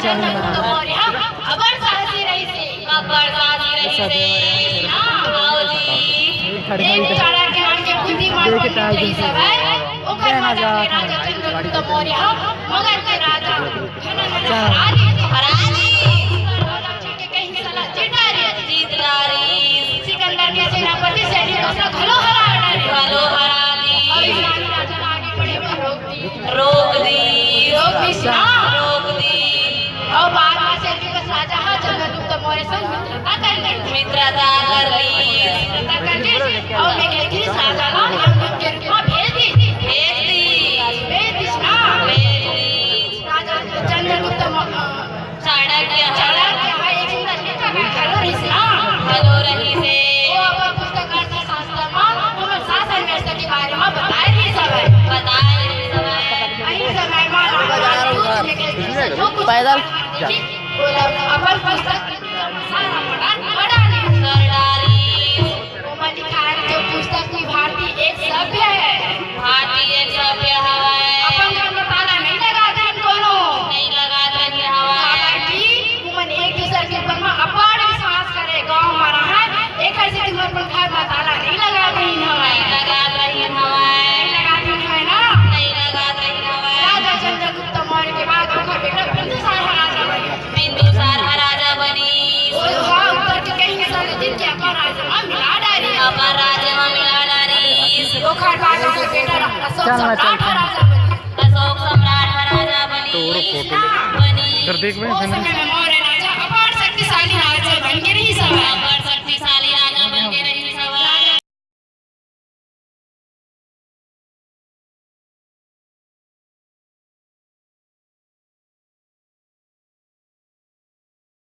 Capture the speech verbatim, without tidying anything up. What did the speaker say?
चंद्रगुप्त मौर्य अब्बड़ साहसी रहिस हे। अब्बड़ साहसी रहिस हे। हाँ, अउ जी, एक चढ़ा के आन के बुद्धि मार पंडित रहिस हवय, ओकर वजह से राजा चंद्रगुप्त मौर्य मगध के राजा घननंद हरा दीस। हरा दीस। राजा के कहीं सलाह जीत डारिस। जीत डारिस। सिकंदर के सेनापति सेल्यूकस ला घलो हरा डारिस। घलो हरा दीस। अउ ईशानी राजा ला आगे बढ़े बर रोक दीस। रोक दीस। रोक दीस ना। रोक दीस। अउ बाद में सेल्यूकस राजा ह चंद्रगुप्त मौर्य संग मित्रता कर लीस। मित्रता कर लीस। मित्रता कर लीस। अउ मेगलैथिस राजा ला यमदूत के रूप में भेज दीस। भेज दीस। भेज दीस ना। भेज दीस। राजा चंद्रगुप्त मौ-, अ, चाणक्य ह। चाणक्य ह एक सुंदर लेखक घलो रहिस ना। घलो रहिस हे। वो अपन पुस्तक अर्थशास्त्र म हमर शासन व्यवस्था के बारे म बताए रहिस हवय। बताए रहिस हवय। अही समय म राजा राजपूत में के जो कुछ पैदल। जी, वो लोग अपन पुस्तक के सारा पढ़ा, पढ़ा रहिस। कर डारिस। ओमा लिखाय हे जो पुस्तक में भारतीय एक सभ्य हे। भारतीय एक सभ्य हवय। अपन घर में ताला नहीं लगात रहिन कोनो। नहीं लगात रहिन हवय। काबर कि उमन एक दूसर के ऊपर में अपार विश्वास करे, गांव में रहय, एकर से तुमन अपन घर में ताला नहीं लगात रहिन हवय। नहीं लगात रहिन हवय। नहीं लगात रहिन हवय ना? नहीं लगात रहिन हवय। राजा चंद्रगुप्त मौर्य के बाद ओकर बेटा बिंदुसार ह राजा बनिस। बिंदुसार ह राजा बनिस। ओ ह उत्तर के कई हिस्सा ल जीत के अपन राज म मिला डारिस। अपन राज म मिला डारिस। ओखर बाद ओखर बेटा अशोक सम्राट ह राजा बनिस। अशोक सम्राट ह राजा बनिस। बनिस। ओ समय में मौर्य